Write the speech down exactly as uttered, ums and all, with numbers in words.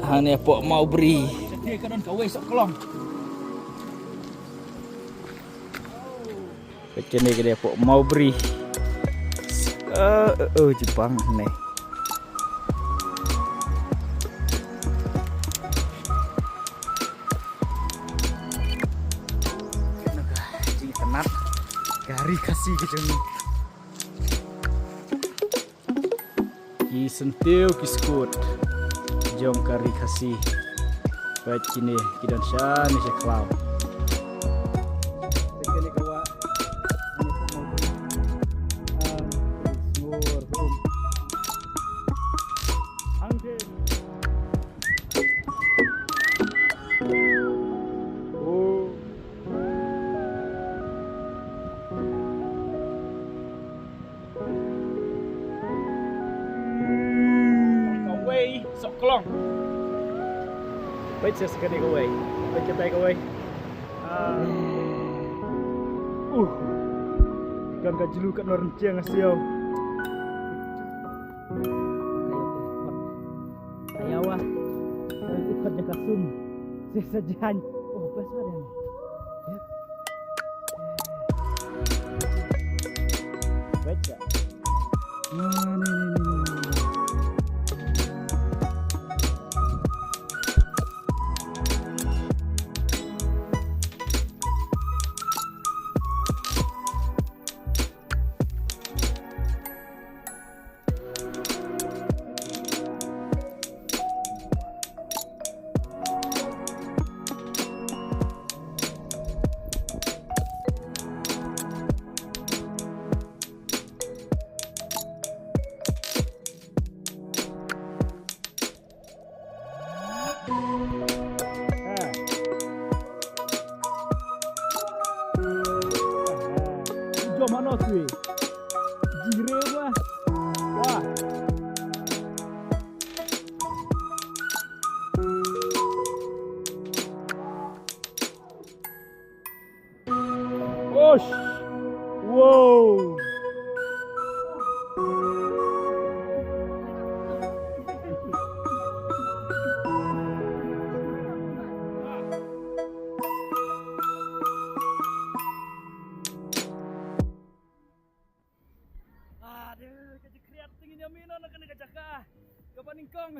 Hangne hapoh Mawbri. Ka don kawei sohklong. Peit kane ka dei hapoh Mawbri. Eh, eh, eh, jibang ne. Ka ri Khasi ka jong ngi. Ki syntiew ki skud jong ka ri Khasi. Peit kine ki don shane sha khlaw. Kawei sohklong. Peit sha kane kawei. Peit katai kawei. Ah. Uh. Kan ka julu kat nor nceng asiau. Ayawa. Ikut kat jaka sum. Sisa jahan. Oh, pas ada ni. Baca. Jom ano tui. Jire ba. Wah. Osh. Wow. Aduh, ka jingkriat tengin ïa mi na kane ka jaka. Kaba nyngkong.